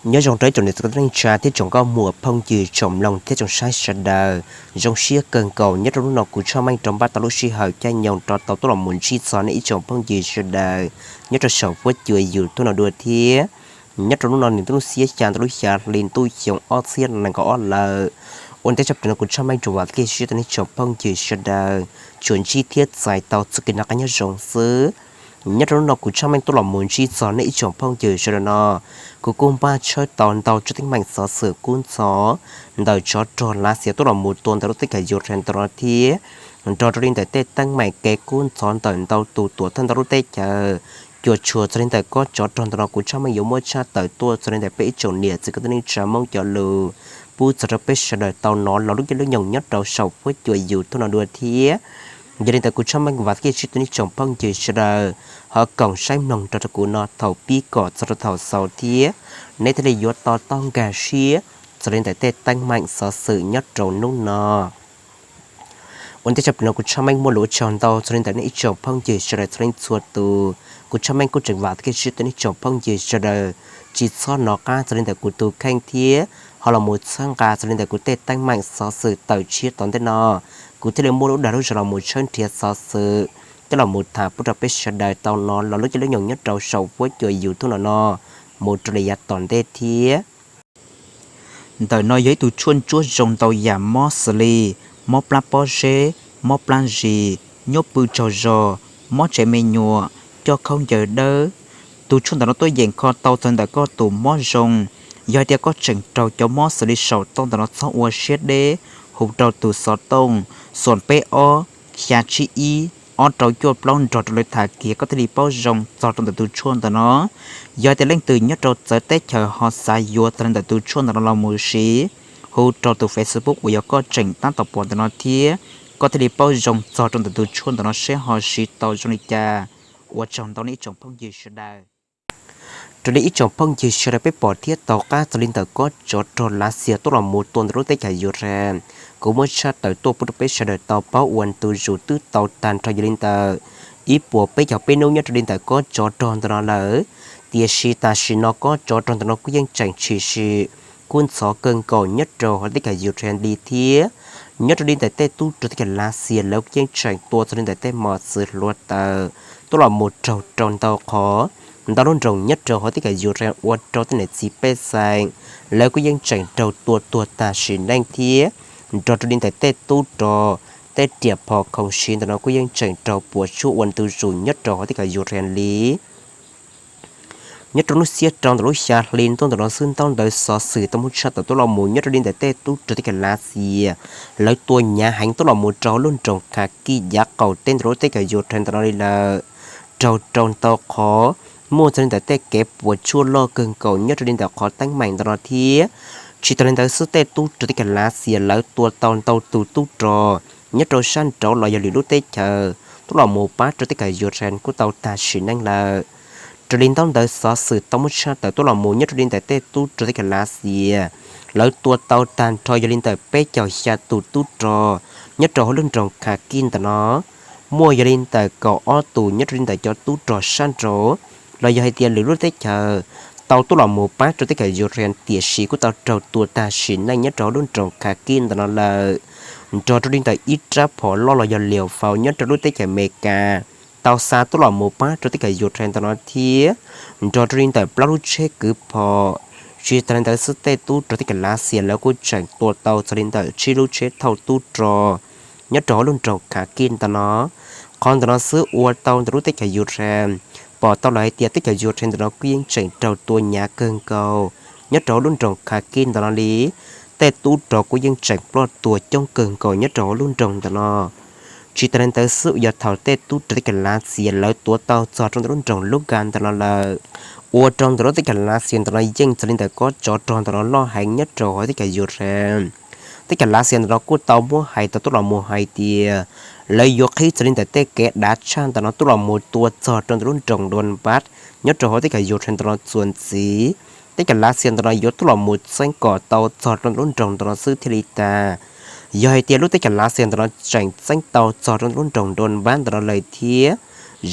Nyob zoo rau ib tsoom niam txiv kwv tij neej tsa thiab tsoom nkauj muam phooj ywg tsoom mloog thiab tsoom saib sawv daws. Zoo siab kawg nkaus nyob rau hnub no kuv Tshaj Meej rov npaj tau lub sij hawm caij nyoog rov tau tuaj los mus ntsib txog nej ib tsoom phooj ywg sawv daws nyob rau saum huab cua YouTube no dua thiab. Nyob rau hnub no nws twb lub xiab xya ntawm lub xya hli ntuj xyoo ob txhiab nees nkaum ob lawm. Ua ntej tshaj plaws no kuv Tshaj Meej tsuas vam thiab cia siab tias nej tsoom phooj ywg sawv daws tsuas ntsib thiab txais tau txoj kev noj qab nyob zoo xwb. Nyob rau hnub no kuv Tshaj Meej tuaj los mus ntsib txog nej ib tsoom phooj ywg sawv daws no, kuv kuj npaj tshawb tau ntau tsob teeb meem xov xwm kub ntxhov ntawm tsov rog Lav Xias tuaj los mus tua ntawm lub teb chaws Yus Khees ntawm no thiab nrog rau li ntawm tej teeb meem kev kub ntxhov ntawm ntau tus tuam thawj ntau lub teb chaws. Cuam tshuam txog li ntawm kob tsov rog ntawm no kuv Tshaj Meej yuav muab tshaj tawm tuaj txog li ntawm peb ib tsoom niam txiv kwv tij neej tsa Hmoob cov lus pub txog rau peb sawv daws tau hnov los lub caij lub nyoog nyob rau saum huab cua YouTube no dua thiab. Yog li ntawd kuv Tshaj Meej vam thiab cia siab tias nej tsoom phooj ywg sawv daws ho koom saib mloog nrog rau kuv no thaum pib kom txog rau thaum xaus thiab nej thiaj li yuav to taub nkag siab txog li ntawm tej teeb meem xov xwm nyob rau hnub no. Ua ntej tshaj plaws no kuv Tshaj Meej muaj lus ua tsaug ntau txog li ntawm nej ib tsoom phooj ywg sawv daws txhua leej txhua tus. Kuv Tshaj Meej kuj tseem vam thiab cia siab tias nej tsoom phooj ywg sawv daws tsis txhob hnov qab txog li ntawm kuv tus kheej thiab ho los mus txhawb nqa txog li ntawm kuv tej teeb meem xov xwm tawm tshiab tom ntej no. Kuv thiaj li muaj lub dag lub zog los mus tshawb nrhiav xov xwm coj los mus tham pub rau peb sawv daws tau hnov los lub caij lub nyoog nyob rau saum huab cua YouTube no no mus rau li yav tom ntej thiab. Ntawm no yog ib tug tshuaj ntsuab zoo ntau yam mob xws li mob plab pob zeb, mob plab zis, nyuab pw tsaug zog, mob tsev me nyuam, coj khaub ncaws dawb. Tus tshuaj ntawm no tuaj yeem kho tau txog ntawm koj tus mob zoo. Yog hais tias koj tseem raug cov mob xws li saum toj ntawm no txhob ua siab deb, hu rau tus xov tooj xoom peb ob xya tsib ib ob rau cuaj plaub nrog rau lawv tham kiag koj thiaj li paub zoo txog rau ntawm tus tshuaj ntawm no. Yog hais tias leej twg nyob rau txawv teb chaws ho xav yuav txog li ntawm tus tshuaj ntawm no los mus siv, hu rau tus Facebook uas yog koj tseem tab tom pom ntawm no thiab koj thiaj li paub zoo txog rau ntawm tus tshuaj ntawm no seb ho siv tau zoo li cas ua tsaug ntau nej ib tsoom phooj ywg sawv daws. Raws li ib tsoom phooj ywg sawv daws peb pom thiab tau qab txog li ntawm kob tsov rog Lav Xias tuaj los mus tua ntawm lub teb chaws Yus Khees, kuv muab tshaj tawm tuaj pub rau peb sawv daws tau paub ua ntu zus twb tau tag nrho yog li ntawm ib puas peb caug peb hnub nyob rau li ntawm kob tsov rog ntawm no lawm. Tiam sis tam sim no kob tsov rog ntawm no kuj yeej tseem tshwm sim kub ntxhov kawg nkaus nyob rau hauv teb chaws Yus Khees li thiab. Nyob rau li ntawm tej tub rog teb chaws Lav Xias lawv kuj yeej tseem tua txog li ntawm tej mos txwv hluav taws tuaj los mus raug rau ntau qhov, ntau lub nroog nyob rau hauv teb chaws Yus Khees ua rau tej niam txiv pej xeem lawv kuj yeej tseem raug tua tuag tag sim neej thiab nrog rau li ntawm tej tub rog, tej riam phom khoom siv ntawm no kuj yeej tseem raug puas tsuaj ua ntu zus nyob rau hauv teb chaws Yus Khees li. Nyob rau lub xiab rau ntawm lub xya hli ntuj ntawm no xwb ntaub ntawv xov xwm tau muab tshaj tawm tuaj los mus nyob rau li ntawm tej tub rog teb chaws Lav Xias lawv tua hnyav heev tuaj los mus rau lub nroog Khakij yav qaum teb ntawm lub teb chaws Yus Khees ntawm no li lawm. Raug rau ntau qhov, muaj txog li ntawm tej kev puas tsuaj loj kawg nkaus nyob rau li ntawm qhov teeb meem ntawm no thiab. Tsis tas li ntawd xwb tej tub rog teb chaws Lav Xias lawv tua tau ntau tus tub rog nyob rau sab nraud los yog lwm lub teb chaws tuaj los mus pab rau teb chaws Yus Khees kuj tau tag sim neej lawm. Raws li ntaub ntawv xov xwm tau muab tshaj tawm tuaj los mus nyob rau li ntawm tej tub rog teb chaws Lav Xias lawv tua tau tag nrho yog li ntawm peb caug xya tus tub rog nyob rau hauv lub nroog Khakij ntawm no. Muaj yog li ntawm kaum ob tus nyob rau li ntawm cov tub rog sab nraud los yog hais tias lwm lub teb chaws tau tuaj los mus pab rau teb chaws Yus Khees tiam sis kuj tau raug tua tag sim neej nyob rau hauv lub nroog Khakij ntawm no lawm. Nrog rau li ntawm ib rab phom loj los yog liaus faus nyob rau lub teb chaws Amelikas tau xa tuaj los mus pab rau teb chaws Yus Khees ntawm no thiab nrog rau li ntawm plaub lub tsheb kwv phom. Tsis tas li ntawd xwb tej tub rog teb chaws Lav Xias lawv kuj tseem tua tau txog li ntawm tsib lub tsheb thauj tub rog nyob rau hauv lub nroog Khakij ntawm no. Qhov ntawm no xwb ua tau ntawm lub teb chaws Yus Khees pom tau lawm hais tias teb chaws Yus Khees ntawm no kuj yeej tseem raug tua hnyav kawg nkaus nyob rau hauv lub nroog Khakij ntawm no li. Tej tub rog kuj yeej tseem ploj tuag coob kawg nkaus nyob rau hauv lub nroog ntawm no. Tsis tas li ntawd xwb uas yog thaum tej tub rog teb chaws Lav Xias lawv tuav tau txog rau ntawm lub nroog Lub Kas ntawm no lawm, ua rau ntawm lub teb chaws Lav Xias ntawm no yeej txog li ntawm kob tsov rog ntawm no loj heev nyob rau hauv teb chaws Yus Khees. Teb chaws Lav Xias ntawm no kuj tau muab hais tau tuaj los mus hais tias lawv yuav qhib txog li ntawm tej kev dav tshaj ntawm no tuaj los mus tua txog rau ntawm lub nroog Donbas nyob rau hauv teb chaws Yus Khees ntawm no txuas ntxiv. Teb chaws Lav Xias ntawm no yuav tuaj los mus txeeb kom tau txog rau ntawm lub nroog ntawm no xwb thiaj li tas. Yog hais tias lub teb chaws Lav Xias ntawm no tseem txeeb tau txog rau ntawm lub nroog Donbas ntawm no lawm thiab,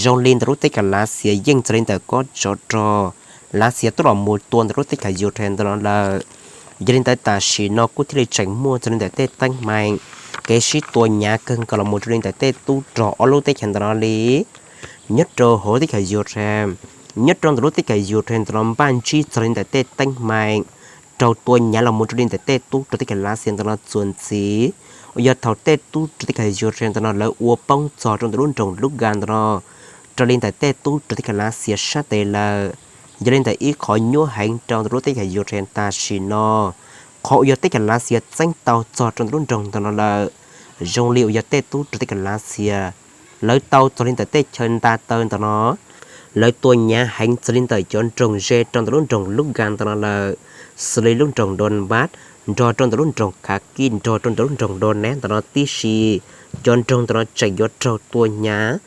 zoo li ntawm lub teb chaws Lav Xias yeej txog li ntawm kob tsov rog Lav Xias tuaj los mus tua ntawm lub teb chaws Yus Khees ntawm no lawm. Yog li ntawd tam sim no kuj thiaj li tseem muaj txog li ntawm tej teeb meem kev sib tua hnyav kawg nkaus los mus rau li ntawm tej tub rog ob lub teb chaws ntawm no li. Nyob rau hauv teb chaws Yus Khees, nyob rau ntawm lub teb chaws Yus Khees ntawm no npaj ntsib txog li ntawm tej teeb meem raug tua hnyav los mus rau li ntawm tej tub rog teb chaws Lav Xias ntawm no txuas ntxiv, uas yog thaum tej tub rog teb chaws Yus Khees ntawm no lawv ua poob txog rau ntawm lub nroog Lub Kas ntawm no raws li ntawm tej tub rog teb chaws Lav Xias sab tes lawm. Yog li ntawm ib qhov nyuaj heev rau ntawm lub teb chaws Yus Khees tam sim no, qhov uas yog teb chaws Lav Xias txeeb tau txog rau ntawm lub nroog ntawm no lawm, zoo li uas yog tej tub rog teb chaws Lav Xias lawv tau txog li ntawm tej chaw nta taw ntawm no, lawv tua hnyav heev txog li ntawm cov nroog ze rau ntawm lub nroog Lub Kas ntawm no lawm, xws li lub nroog Donbas nrog rau ntawm lub nroog Khav Kij nrog rau ntawm lub nroog Donetsk ntawm no tib si. Cov nroog ntawm no tseem yuav raug tua hnyav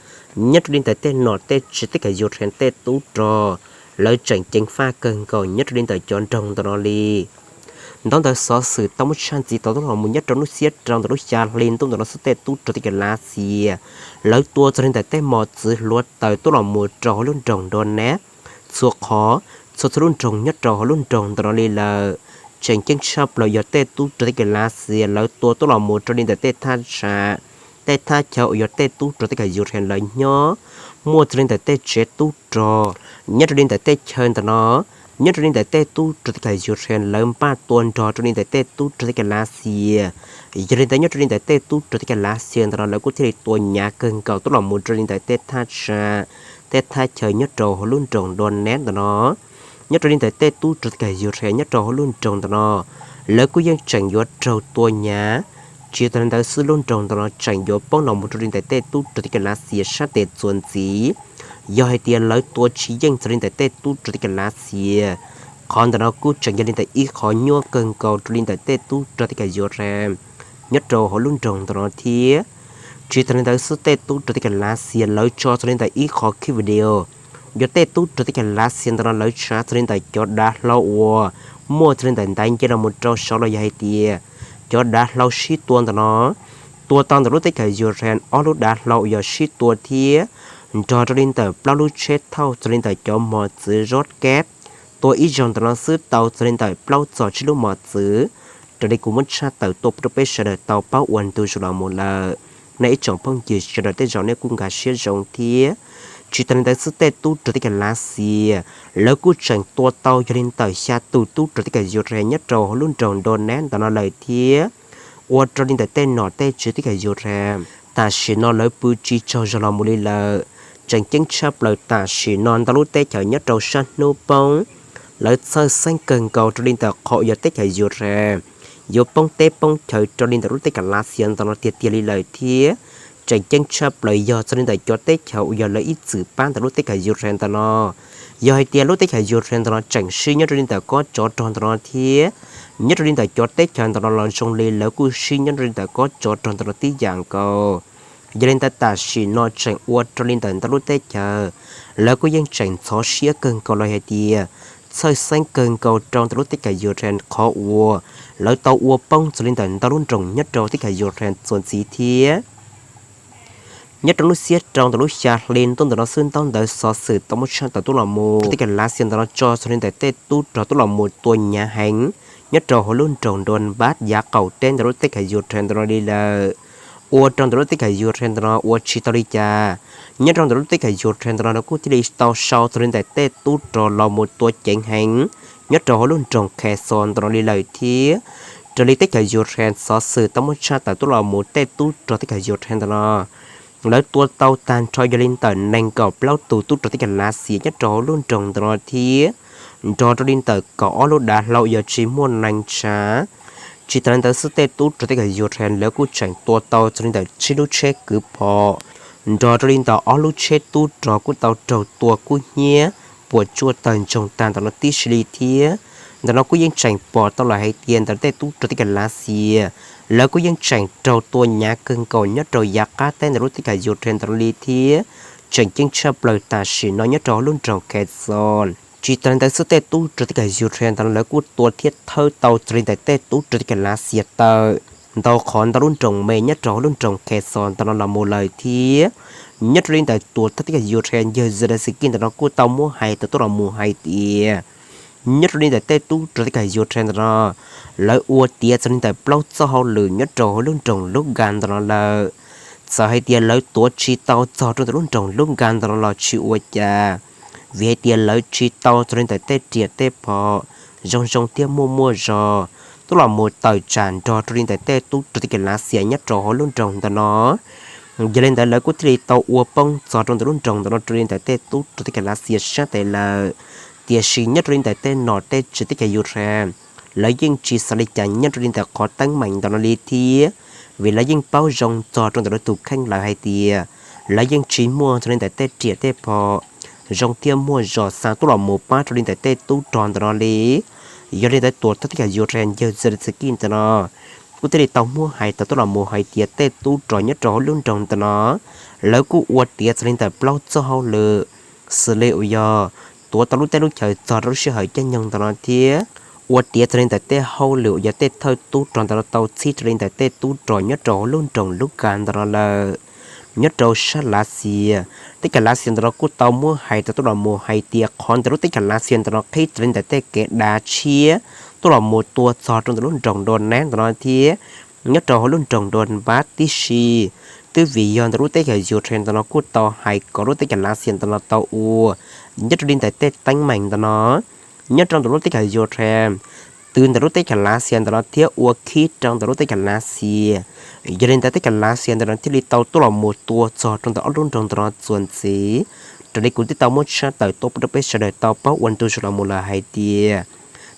nyob rau li ntawm tej nom tej tswv teb chaws Yus Khees tej tub rog, lawv tseem ceev faj kawg nkaus nyob rau li ntawm cov nroog ntawm no li. Ntaub ntawv xov xwm tau muab tshaj ntxiv tau tuaj los mus nyob rau hnub xiab rau ntawm lub xya hli ntuj ntawm no xwb, tej tub rog teb chaws Lav Xias lawv tua txog li ntawm tej mos txwv hluav taws tuaj los mus rau hauv lub nroog Donetsk txhua qhov, txhua txhua lub nroog nyob rau hauv lub nroog ntawm no li lawm. Tseem ceeb tshaj plaws yog tej tub rog teb chaws Lav Xias lawv tua tuaj los mus rau li ntawm tej thaj tsam, tej thaj chaw uas yog tej tub rog teb chaws Yus Khees lawv nyob, muaj txog li ntawm tej tsev tub rog nyob rau li ntawm tej chaw ntawm no. Nyob rau li ntawm tej tub rog teb chaws Yus Khees lawv npaj tua nrog rau li ntawm tej tub rog teb chaws Lav Xias. Yog li ntawd nyob rau li ntawm tej tub rog teb chaws Lav Xias ntawm no lawv kuj thiaj li tua hnyav kawg nkaus tuaj los mus rau li ntawm tej thaj tsam, tej thaj chaw nyob rau hauv lub nroog Donetsk ntawm no. Nyob rau li ntawm tej tub rog teb chaws Yus Khees nyob rau hauv lub nroog ntawm no, lawv kuj yeej tseem yuav raug tua hnyav. Tsis tas li ntawd xwb, lub nroog ntawm no tseem yuav poob los mus rau li ntawm tej tub rog teb chaws Lav Xias sab tes txuas ntxiv. Yog hais tias lawv tua tsis yeej txog li ntawm tej tub rog teb chaws Lav Xias, qhov ntawm no kuj tseem yog li ntawm ib qhov nyuaj kawg nkaus rau li ntawm tej tub rog teb chaws Yus Khees nyob rau hauv lub nroog ntawm no thiab. Tsis tas li ntawd xwb, tej tub rog teb chaws Lav Xias lawv tso txog li ntawm ib qhov clip video, yog tej tub rog teb chaws Lav Xias ntawm no lawv tsav txog li ntawm cov dav hlau uas muaj txog li ntawm ntaiv nce los mus rau saud los yog hais tias cov dav hlau sib tua ntawm no. Tua tau ntawm lub teb chaws Yus Khees ob lub dav hlau uas yog sib tua thiab nrog rau li ntawm plaub lub tsheb thauj txog li ntawm cov mos txwv Zhov Keb. Tua ib zaug ntawm no xwb tau txog li ntawm plaub txog tsib lub mos txwv, raws li kuv muab tshaj tawm tuaj rau peb sawv daws tau paub ua ntu zus los mus lawm. Nej ib tsoom phooj ywg sawv daws tej zaum nej kuj nkag siab zoo thiab. Tsis tas li ntawd xwb, tej tub rog teb chaws Lav Xias lawv kuj tseem tua tau yog li ntawm xya tus tub rog teb chaws Yus Khees nyob rau hauv lub nroog Donetsk ntawm no lawm thiab, ua rau li ntawm tej nom tej tswv teb chaws Yus Khees tam sim no lawv pw tsis tsaug zog los mus li lawm. Tseem ceeb tshaj plaws tam sim no ntau lub teb chaws nyob rau sab hnub poob, lawv txhawj xeeb kawg nkaus rau li ntawm qhov uas yog teb chaws Yus Khees yuav poob teb poob chaw rau li ntawm lub teb chaws Lav Xias ntawm no tiag tiag li lawm thiab. Tseem ceeb tshaj plaws yog txog li ntawm cov teb chaws uas yog lawv ib txwm pab ntawm lub teb chaws Yus Khees ntawm no. Yog hais tias lub teb chaws Yus Khees ntawm no tseem sib nyob rau li ntawm kob tsov rog ntawm no thiab, nyob rau li ntawm cov teb chaws ntawm no los zoo li lawv kuj sib nyob rau li ntawm kob tsov rog ntawm no tib yam nkaus. Yog li ntawd tam sim no tseem ua rau li ntawm ntau lub teb chaws lawv kuj yeej tseem ntxhov siab kawg nkaus los hais tias txhawj xeeb kawg nkaus rau ntawm lub teb chaws Yus Khees qhov uas lawv tau ua poob txog li ntawm ntau lub nroog nyob rau teb chaws Yus Khees txuas ntxiv thiab. Nyob rau lub xiab rau ntawm lub xya hli ntuj ntawm no xwb, ntaub ntawv xov xwm tau muab tshaj tawm tuaj los mus, teb chaws Lav Xias ntawm no tso txog li ntawm tej tub rog tuaj los mus tua hnyav heev nyob rau hauv lub nroog Donbas yav qaum teb ntawm lub teb chaws Yus Khees ntawm no li lawm. Ua rau ntawm lub teb chaws Yus Khees ntawm no ua tsis tau li cas. Nyob rau ntawm lub teb chaws Yus Khees ntawm no kuj thiaj li tau sau txog li ntawm tej tub rog los mus tua ceev heev nyob rau hauv lub nroog Kherson ntawm no li lawm thiab. Raws li teb chaws Yus Khees xov xwm tau muab tshaj tawm tuaj los mus, tej tub rog teb chaws Yus Khees ntawm no lawv tua tau tag nrho yog li ntawm nees nkaum plaub tus tub rog teb chaws Lav Xias nyob rau hauv lub nroog ntawm no thiab, nrog rau li ntawm kaum ob lub dav hlau yog tsis muaj neeg tsav. Tsis tas li ntawd xwb, tej tub rog teb chaws Yus Khees lawv kuj tseem tua tau txog li ntawm tsib lub tsheb kwv phom, nrog rau li ntawm ob lub tsheb tub rog kuj tau raug tua kub hnyiab puas tsuaj tawg ntsoog tag ntawm no tib si li thiab. Ntawm no kuj yeej tseem pom tau los hais tias ntawm tej tub rog teb chaws Lav Xias lawv kuj yeej tseem raug tua hnyav kawg nkaus nyob rau yav qab teb ntawm lub teb chaws Yus Khees ntawm no li thiab. Tseem ceeb tshaj plaws tam sim no nyob rau hauv lub nroog Kherson, tsis tas li ntawd xwb, tej tub rog teb chaws Yus Khees ntawm no lawv kuj tua thiab thawb tau txog li ntawm tej tub rog teb chaws Lav Xias tawm ntau qhov ntau lub nroog me nyob rau hauv lub nroog Kherson ntawm no los mus lawm thiab. Nyob rau li ntawm tuam thawj teb chaws Ukraine yawg Zelensky ntawm no kuj tau muab hais tawm tuaj los mus hais tias nyob rau li ntawm tej tub rog teb chaws Ukraine ntawm no, lawv ua tiav txog li ntawm plaub txoj hauj lwm nyob rau hauv lub nroog Luhansk ntawm no lawm. Txawm hais tias lawv tuav tsis tau txog rau ntawm lub nroog Luhansk ntawm no los tsis ua cas, vim hais tias lawv tsis tau txog li ntawm tej riam tej phom zoo zoo thiab muaj muaj zog tuaj los mus tawm tsam nrog rau li ntawm tej tub rog teb chaws Lav Xias nyob rau hauv lub nroog ntawm no. Yog li ntawd lawv kuj thiaj li tau ua poob txog rau ntawm lub nroog ntawm no rau li ntawm tej tub rog teb chaws Lav Xias sab tes lawm. Tiam sis nyob rau li ntawm tej nom tej tswv teb chaws Ukraine, lawv yeej tsis xav li cas nyob rau li ntawm qhov teeb meem ntawm no li thiab, vim lawv yeej paub zoo txog rau ntawm lawv tus kheej lawm hais tias lawv yeej tsis muaj txog li ntawm tej riam tej phom zoo thiab muaj zog xa tuaj los mus pab rau li ntawm tej tub rog ntawm no li. Yog li ntawd tuam thawj teb chaws Ukraine yawg Zelensky ntawm no kuj thiaj li tau muab hais tawm tuaj los mus hais tias tej tub rog nyob rau hauv lub nroog ntawm no, lawv kuj ua tiav txog li ntawm plaub txoj hauj lwm, xws li uas yog tuav tau lub teb lub chaw txog rau lub sij hawm caij nyoog ntawm no thiab ua tiav txog li ntawm tej hauj lwm uas yog tej thawj tub rog ntawm no tau txhib raws li ntawm tej tub rog nyob rau hauv lub nroog Luhansk ntawm no lawm. Nyob rau sab Lav Xias, teb chaws Lav Xias ntawm no kuj tau muab hais tawm tuaj los mus hais tias qhov ntawm lub teb chaws Lav Xias ntawm no qhib raws li ntawm tej kev dav tshiab tuaj los mus tua txog rau ntawm lub nroog Donetsk ntawm no thiab nyob rau hauv lub nroog Donbas tib si, twb vim yog ntawm lub teb chaws Ukraine ntawm no kuj tau hais kom lub teb chaws Lav Xias ntawm no tau ua nyob rau li ntawm tej teeb meem ntawm no nyob rau ntawm lub teb chaws Ukraine twv ntawm lub teb chaws Lav Xias ntawm no thiab ua khib rau ntawm lub teb chaws Lav Xias. Yog li ntawd teb chaws Lav Xias ntawm no thiaj li tau tuaj los mus tua txog rau ntawm ob lub nroog ntawm no txuas ntxiv. Raws li kuv twb tau muab tshaj tawm tuaj pub rau peb sawv daws tau paub ua ntu zus los mus lawm hais tias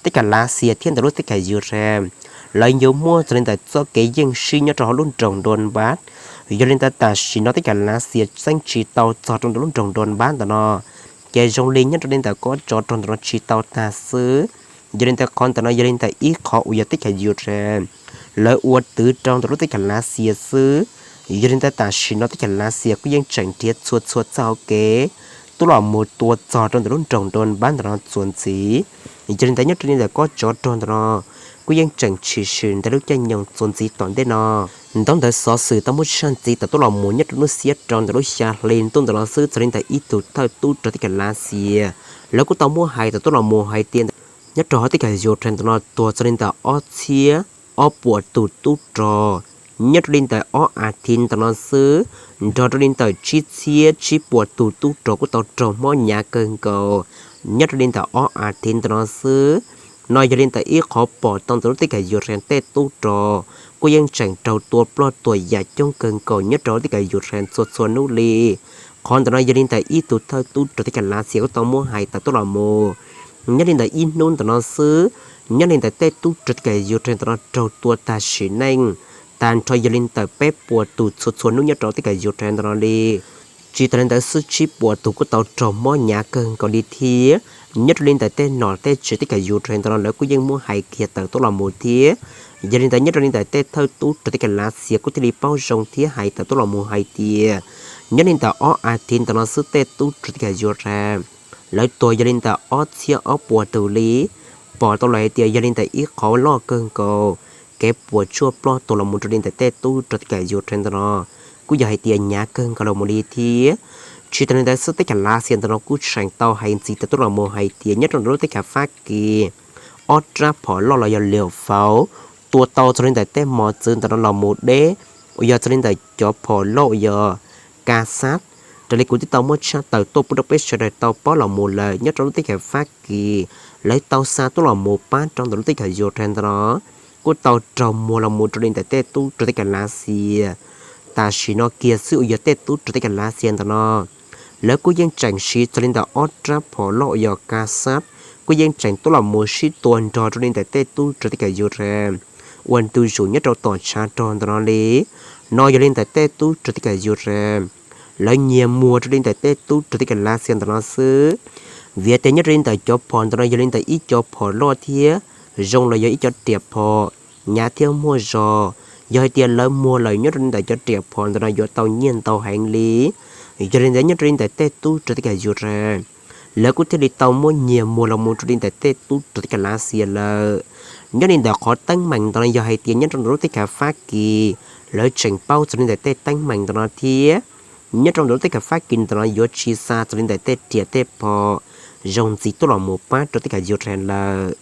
teb chaws Lav Xias thiab ntawm lub teb chaws Ukraine, lawv yuav muaj txog li ntawm txoj kev yeej sib nyob rau hauv lub nroog Donbas. Yog li ntawd tam sim no teb chaws Lav Xias txeeb tsis tau txog rau ntawm lub nroog Donbas ntawm no, ces zoo li nyob rau li ntawm kob tsov rog ntawm no tsis tau tag xwb. Yog li ntawd qhov ntawm no yog li ntawm ib qhov uas yog teb chaws Ukraine lawv ua twv rau ntawm lub teb chaws Lav Xias xwb. Yog li ntawd tam sim no teb chaws Lav Xias kuj yeej tseem nrhiav txhua txhua txoj hauv kev tuaj los mus tua txog rau ntawm lub nroog Donbas ntawm no txuas ntxiv. Yog li ntawd nyob rau li ntawm kob tsov rog ntawm no kuj yeej tseem tshwm sim ntawm lub caij nyoog txuas ntxiv tom ntej no. Ntaub ntawv xov xwm tau muab tshaj ntxiv tawm tuaj los mus nyob rau hnub xiab rau ntawm lub xya hli ntuj ntawm no xwb txog li ntawm ib tug thawj tub rog teb chaws Lav Xias, lawv kuj tau muab hais tawm tuaj los mus hais tias nyob rau hauv teb chaws Ukraine ntawm no tuag txog li ntawm ob txhiab ob puas tus tub rog nyob rau li ntawm ob as thiv ntawm no xwb, nrog rau li ntawm tsib txhiab tsib puas tus tub rog kuj tau raug mob hnyav kawg nkaus nyob rau li ntawm ob as thiv ntawm no xwb. No yog li ntawm ib qhov pom tau ntawm lub teb chaws Ukraine tej tub rog kuj yeej tseem raug tua ploj tuag yam coob kawg nkaus nyob rau lub teb chaws Ukraine txhua txhua hnub li. Qhov ntawm no yog li ntawm ib tug thawj tub rog teb chaws Lav Xias kuj tau muab hais tawm tuaj los mus. Nyob li ntawm ib hnub ntawm no xwb, nyob li ntawm tej tub rog teb chaws Ukraine ntawm no raug tua tag sim neej tag nrho yog li ntawm peb puas tus txhua txhua hnub nyob rau teb chaws Ukraine ntawm no li. Tsis tas li ntawd xwb tsib puas tus kuj tau raug mob hnyav kawg nkaus li thiab. Nyob rau li ntawm tej nom tej tswv teb chaws Ukraine ntawm no lawv kuj yeej muab hais kiag tawm tuaj los mus thiab. Yog li ntawd nyob rau li ntawm tej thawj tub rog teb chaws Lav Xias kuj thiaj li paub zoo thiab hais tawm tuaj los mus hais tias nyob li ntawm ob as thiv ntawm no xwb tej tub rog teb chaws Ukraine lawv tuag yog li ntawm ob txhiab ob puas tus li. Pom tau lawm hais tias yog li ntawm ib qhov loj kawg nkaus kev puas tsuaj ploj tuag los mus rau li ntawm tej tub rog teb chaws Ukraine ntawm no kuj yog hais tias hnyav kawg nkaus los mus li thiab. Tsis tas li ntawd xwb teb chaws Lav Xias ntawm no kuj tseem tau hais ntxiv tawm tuaj los mus hais tias nyob rau ntawm lub teb chaws Fab Kis ob rab phom loj los yog liam fauv tua tau txog li ntawm tej mos txwv ntawm no los mus deb uas yog txog li ntawm cov phom loj uas yog Kasam. Raws li kuv twb tau muab tshaj tawm tuaj pub rau peb sawv daws tau paub los mus lawm nyob rau lub teb chaws Fab Kis, lawv tau xa tuaj los mus pab rau ntawm lub teb chaws Ukraine ntawm no kuj tau raug muag los mus rau li ntawm tej tub rog teb chaws Lav Xias. Tam sim no kiag xwb uas yog tej tub rog teb chaws Lav Xias ntawm no lawv kuj yeej tseem siv txog li ntawm ob rab phom loj uas yog Kasam kuj yeej tseem tuaj los mus sib tua nrog rau li ntawm tej tub rog teb chaws Ukraine ua ntu zus nyob rau tom tshav rog ntawm no li. No yog li ntawm tej tub rog teb chaws Ukraine lawv nyiag muag rau li ntawm tej tub rog teb chaws Lav Xias ntawm no xwb. Vim tias nyob rau li ntawm cov phom ntawm no yog li ntawm ib co phom loj thiab zoo los yog ib co riam phom hnyav thiab muaj zog. Yog hais tias lawv muag lawm nyob rau li ntawm cov riam phom ntawm no yuav tau nyiaj ntau heev li. Yog li ntawd nyob rau li ntawm tej tub rog teb chaws Ukraine lawv kuj thiaj li tau muab nyiag muag los mus rau li ntawm tej tub rog teb chaws Lav Xias lawm. Nyob li ntawm qhov teeb meem ntawm no yog hais tias nyob rau ntawm lub teb chaws Fab Kis lawv tseem paub txog li ntawm tej teeb meem ntawm no thiab. Nyob rau ntawm lub teb chaws Fab Kis ntawm no yuav tsis xa txog li ntawm tej riam tej phom zoo ntxiv tuaj los mus pab rau teb chaws Yus Khees lawm.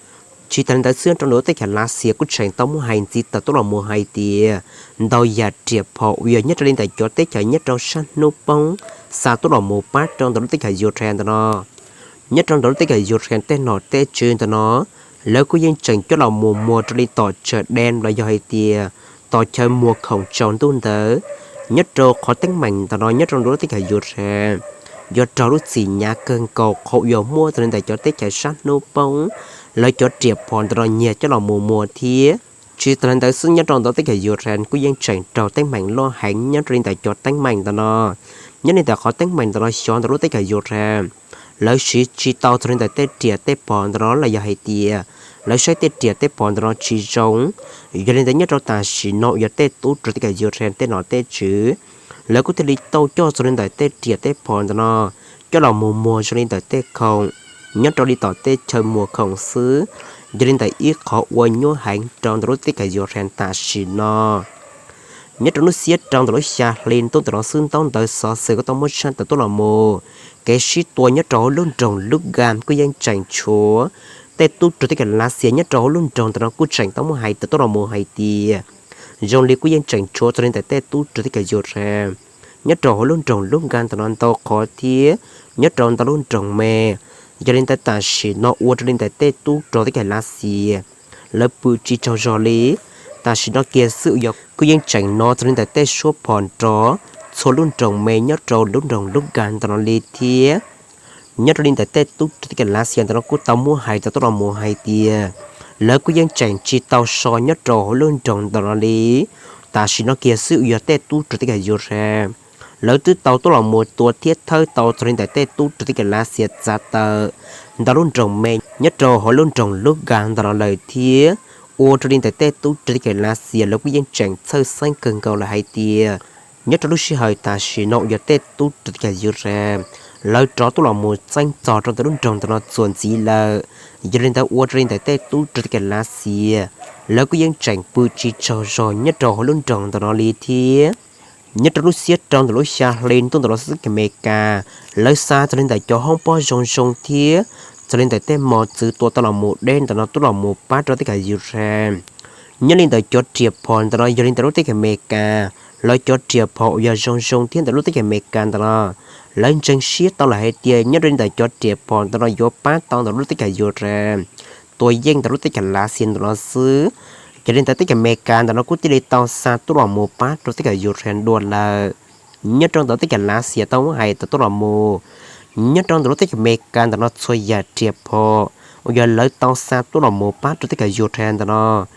Tsis tas li ntawd xwb, nyob rau ntawm lub teb chaws Lav Xias kuj tseem tau muab hais ntxiv tawm tuaj los mus hais tias ntau yam riam phom uas yog nyob rau li ntawm cov teb chaws nyob rau sab hnub poob xa tuaj los mus pab rau ntawm lub teb chaws Yus Khees ntawm no. Nyob rau ntawm lub teb chaws Yus Khees tej nom tej tswv ntawm no, lawv kuj yeej tseem coj los mus muag rau li tom tsawv dej los yog hais tias tom chaw muag khoom tsaus ntuj ntawd. Nyob rau qhov teeb meem ntawm no nyob rau ntawm lub teb chaws Yus Khees yuav raug lub txim hnyav kawg nkaus qhov uas yog muab txog li ntawm cov teb chaws sab hnub poob lawv cov riam phom ntawm no nyiag coj los mus muag thiab. Tsis tas li ntawd xwb, nyob rau ntawm teb chaws Yus Khees kuj yeej tseem raug teeb meem loj heev nyob rau li ntawm cov teeb meem ntawm no. Nyob li ntawm qhov teeb meem ntawm no xyov ntawm lub teb chaws Yus Khees lawv siv tsis tau txog li ntawm tej riam tej phom ntawm no los yog hais tias lawv saib tej riam tej phom ntawm no tsis zoo. Yog li ntawd nyob rau tam sim no uas yog tej tub rog teb chaws Yus Khees tej nom tej tswv lawv kuj thiaj li tau coj txog li ntawm tej riam tej phom ntawm no coj los mus muag zoo li ntawm tej khoom nyob rau li tom tej chaw muag khoom xwb. Yog li ntawm ib qhov ua nyuaj heev rau ntawm lub teb chaws Yus Khees tam sim no. Nyob rau hnub xiab rau ntawm lub xya hli ntuj ntawm no xwb, ntaub ntawv xov xwm kuj tau muab tshaj tawm tuaj los mus, kev sib tua nyob rau hauv lub nroog Lub Nkas kuj yeej tseem tshuav tej tub rog teb chaws Lav Xias nyob rau hauv lub nroog ntawm no kuj tseem tau muab hais tawm tuaj los mus hais tias zoo li kuj yeej tseem tshuav txog li ntawm tej tub rog teb chaws Yus Khees nyob rau hauv lub nroog Lub Nkas ntawm no ntau qhov thiab nyob rau ntau lub nroog me. Yog li ntawd tam sim no ua rau li ntawm tej tub rog teb chaws Lav Xias lawv pw tsis tsaug zog li. Tam sim no kiag xwb uas yog kuj yeej tseem hnov txog li ntawm tej suab phom nrov txhua lub nroog me nyob rau lub nroog Lub Nkas ntawm no li thiab. Nyob rau li ntawm tej tub rog teb chaws Lav Xias ntawm no kuj tau muab hais tawm tuaj los mus hais tias lawv kuj yeej tseem tsis tau so nyob rau hauv lub nroog ntawm no li. Tam sim no kiag xwb uas yog tej tub rog teb chaws Yus Khees lawv twb tau tuaj los mus tua thiab thawb tau txog li ntawm tej tub rog teb chaws Lav Xias txav tawm ntau lub nroog me nyob rau hauv lub nroog Lub Nkas ntawm no lawm thiab. Ua rau li ntawm tej tub rog teb chaws Lav Xias lawv kuj yeej tseem txhawj xeeb kawg nkaus lawm hais tias nyob rau lub sij hawm tam sim no uas yog tej tub rog teb chaws Yus Khees lawv rov tuaj los mus txeeb txog rau ntawm lub nroog ntawm no txuas ntxiv lawm. Yog li ntawd ua rau li ntawm tej tub rog teb chaws Lav Xias lawv kuj yeej tseem pw tsis tsaug zog nyob rau hauv lub nroog ntawm no li thiab. Nyob rau lub xiab rau ntawm lub xya hli ntuj ntawm no xwb teb chaws Amelikas lawv xa txog li ntawm cov hoob pob zoo zoo thiab txog li ntawm tej mos txwv tua tau los mus deb ntawm no tuaj los mus pab rau teb chaws Yus Khees. Nyob li ntawm cov riam phom ntawm no yog li ntawm lub teb chaws Amelikas lawv cov riam phom uas yog zoo zoo thiab ntawm lub teb chaws Amelikas ntawm no lawv ntseeg siab tau lawm hais tias nyob rau li ntawm cov riam phom ntawm no yuav pab tau ntawm lub teb chaws Yus Khees tua yeej ntawm lub teb chaws Lav Xias ntawm no xwb. Yog li ntawd teb chaws Amelikas ntawm no kuj thiaj li tau xa tuaj los mus pab rau teb chaws Yus Khees dua lawm. Nyob rau ntawm teb chaws Lav Xias tau muab hais tawm tuaj los mus, nyob rau ntawm lub teb chaws Amelikas ntawm no txhua yam riam phom uas yog lawv tau xa tuaj los mus pab rau teb chaws Yus Khees ntawm no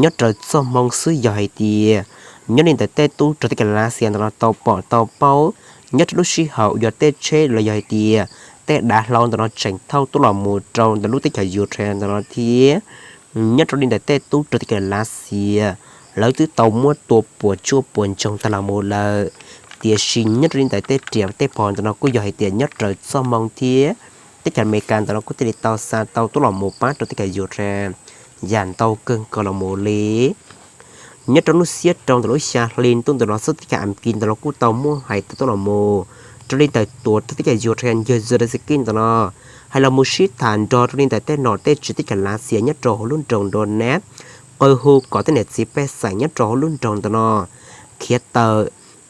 nyob raws txoj hmoo xwb yog hais tias nyob li ntawm tej tub rog teb chaws Lav Xias ntawm no tau pom tau paub nyob rau lub sij hawm uas yog tej tsheb los yog hais tias tej dav hlau ntawm no tseem thauj tuaj los mus rau ntawm lub teb chaws Yus Khees ntawm no thiab. Nyob rau li ntawm tej tub rog teb chaws Lav Xias lawv twb tau muab tua puas tsuaj puas ntsoog tag los mus lawm. Tiam sis nyob rau li ntawm tej riam tej phom ntawm no kuj yog hais tias nyob raws txoj hmoo thiab teb chaws Amelikas ntawm no kuj thiaj li tau xa tau tuaj los mus pab rau teb chaws Yus Khees yam ntau kawg nkaus los mus li. Nyob rau hnub xiab rau ntawm lub xya hli ntuj ntawm no xwb teb chaws Amelikas ntawm no kuj tau muab hais tawm tuaj los mus rau li ntawm tuam thawj teb chaws Yus Khees yawg Zelensky ntawm no hais los mus sib tham nrog rau li ntawm tej nom tej tswv teb chaws Lav Xias nyob rau hauv lub nroog Donetsk, qw hu kom tej niam txiv pej xeem nyob rau hauv lub nroog ntawm no khiav tawm.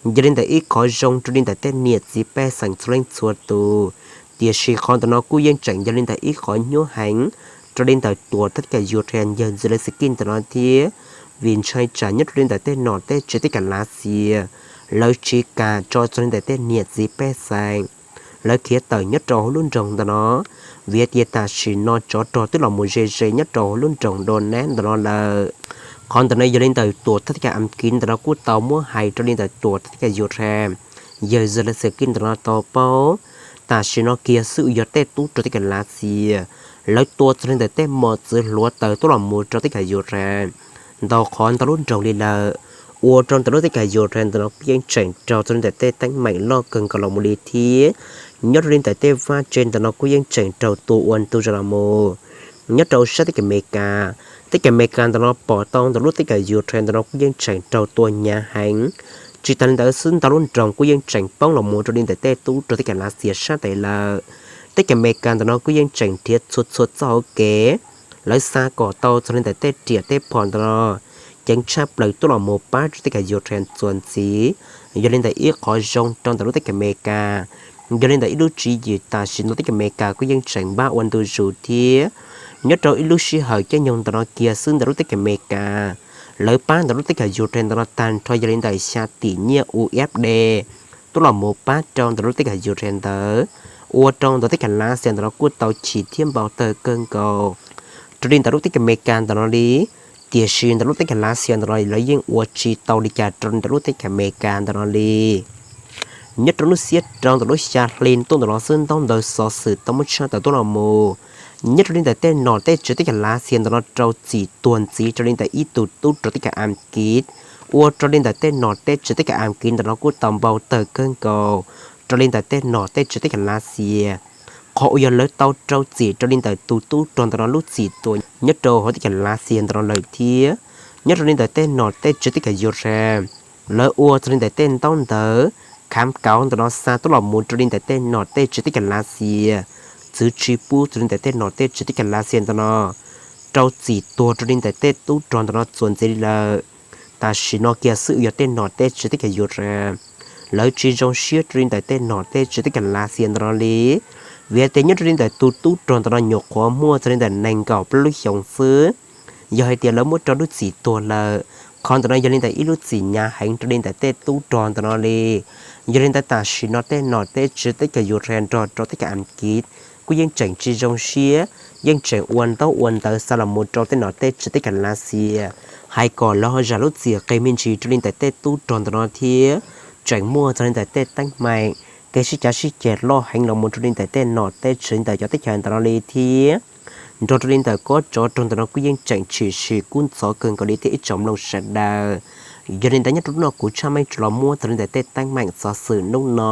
Yog li ntawm ib qhov zoo rau li ntawm tej niam txiv pej xeem txhua leej txhua tus, tiam sis qhov ntawm no kuj yeej tseem yog li ntawm ib qhov nyuaj heev rau li ntawm tuam thawj teb chaws Yus Khees yawg Zelensky ntawm no thiab, vim ntshai tsam nyob rau li ntawm tej nom tej tswv teb chaws Lav Xias lawv tsis kam tso txog li ntawm tej niam txiv pej xeem lawv khiav tawm nyob rau hauv lub nroog ntawm no, vim hais tias tam sim no tsov rog twb los mus ze ze nyob rau hauv lub nroog Donetsk ntawm no lawm. Qhov ntawm no yog li ntawm tuam thawj teb chaws Amelikas ntawm no kuj tau muab hais rau li ntawm tuam thawj teb chaws Yus Khees yawg Zelensky ntawm no tau paub. Tam sim no kiag xwb uas yog tej tub rog teb chaws Lav Xias lawv tua txog li ntawm tej mos txwv hluav taws tuaj los mus rau teb chaws Yus Khees ntau qhov ntau lub nroog li lawm, ua rau ntawm lub teb chaws Yus Khees ntawm no kuj yeej tseem raug txog li ntawm tej teeb meem loj kawg nkaus los mus li thiab. Nyob rau li ntawm tej vaj tse ntawm no kuj yeej tseem raug tua ua ntu zus los mus. Nyob rau sab teb chaws Amelikas, teb chaws Amelikas ntawm no pom tau ntawm lub teb chaws Yus Khees ntawm no kuj yeej tseem raug tua hnyav heev Tsis tas li ntawd xwb, ntau lub nroog kuj yeej tseem poob los mus rau li ntawm tej tub rog teb chaws Lav Xias sab tes lawm. Teb chaws Amelikas ntawm no kuj yeej tseem nrhiav txhua txhua txoj hauv kev, lawv xa kom tau txog li ntawm tej riam tej phom ntawm no ceev tshaj plaws tuaj los mus pab rau teb chaws Yus Khees txuas ntxiv. Yog li ntawm ib qhov zoo rau ntawm lub teb chaws Amelikas, yog li ntawm ib lub tswv yim tam sim no teb chaws Amelikas kuj yeej tseem npaj ua ntu zus thiab. Nyob rau ib lub sij hawm caij nyoog ntawm no kiag xwb ntawm lub teb chaws Amelikas, lawv pab ntawm lub teb chaws Yus Khees ntawm no tag nrho yog li ntawm xya tim nyiaj U S D tuaj los mus pab rau ntawm lub teb chaws Yus Khees ntawd, ua rau ntawm teb chaws Lav Xias ntawm no kuj tau chim thiab npau taws kawg nkaus rau li ntawm lub teb chaws Amelikas ntawm no li. Tiam sis ntawm lub teb chaws Lav Xias ntawm no lawv yeej ua tsis tau li cas rau ntawm lub teb chaws Amelikas ntawm no li. Nyob rau lub xiab rau ntawm lub xya hli tuaj ntawm no xwb, ntaub ntawv xov xwm tau muab tshaj tawm tuaj los mus. Nyob rau li ntawm tej nom tej tswv teb chaws Lav Xias ntawm no rau txim tuag ntxiv rau li ntawm ib tug tub rog teb chaws Askiv, ua rau li ntawm tej nom tej tswv teb chaws Askiv ntawm no kuj tau npau taws kawg nkaus rau li ntawm tej nom tej tswv teb chaws Lav Xias, qhov uas yog lawv tau rau txim rau li ntawm tus tub rog ntawm no lub txim tuag nyob rau hauv teb chaws Lav Xias ntawm no lawm thiab. Nyob rau li ntawm tej nom tej tswv teb chaws Yus Khees, lawv ua txog li ntawm tej ntaub ntawv khav kauv ntawm no xa tuaj los mus rau li ntawm tej nom tej tswv teb chaws Lav Xias, txwv tsis pub txog li ntawm tej nom tej tswv teb chaws Lav Xias ntawm no rau txim tuag rau li ntawm tej tub rog ntawm no txuas ntxiv li lawm. Tam sim no kiag xwb uas yog tej nom tej tswv teb chaws Yus Khees, lawv tsis zoo siab rau li ntawm tej nom tej tswv teb chaws Lav Xias ntawm no li. Vim tias nyob rau li ntawm tus tub rog ntawm no nyuam qhuav muaj txog li ntawm nees nkaum plaub lub xyoos xwb, yog hais tias lawv muab rau lub txim tuag lawm. Qhov ntawm no yog li ntawm ib lub txim hnyav heev rau li ntawm tej tub rog ntawm no li. Yog li ntawd tam sim no tej nom tej tswv teb chaws Yus Khees nrog rau teb chaws Askiv kuj yeej tseem tsis zoo siab, yeej tseem ua ntaub ua ntawv xa los mus rau tej nom tej tswv teb chaws Lav Xias, hais kom lawv ho zam lub txim qis me ntsis rau li ntawm tej tub rog ntawm no thiab. Tseem muaj txog li ntawm tej teeb meem, kev sib cav sib ceg loj heev los mus rau li ntawm tej nom tej tswv ntawm cov teb chaws ntawm no li thiab. Nrog rau li ntawm kob tsov rog ntawm no kuj yeej tseem tshwm sim kub ntxhov kawg nkaus li thiab ib tsoom mloog sawv daws. Yog li ntawd nyob rau hnub no kuv Tshaj Meej tsuas los muab txog li ntawm tej teeb meem xov xwm hnub no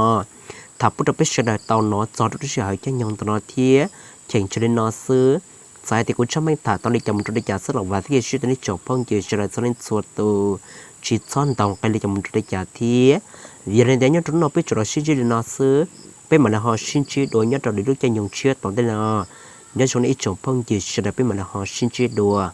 tham pub rau peb sawv daws tau hnov txog rau lub sij hawm caij nyoog ntawm no thiab. Cheem tsawg li no xwb. Txawm hais tias kuv Tshaj Meej tham tau li cas mus rau li cas xwb los vam thiab cia siab tias nej tsoom phooj ywg sawv daws txhua leej txhua tus tsis txhob ntaus nqi li cas mus rau li cas thiab. Yog li ntawd nyob rau hnub no peb tsuas los sib ntsib li no xwb, peb mam li ho sib ntsib dua nyob rau lwm lub caij nyoog tshiab tom ntej no. Nyob zoo nej ib tsoom phooj ywg sawv daws, peb mam li ho sib ntsib dua.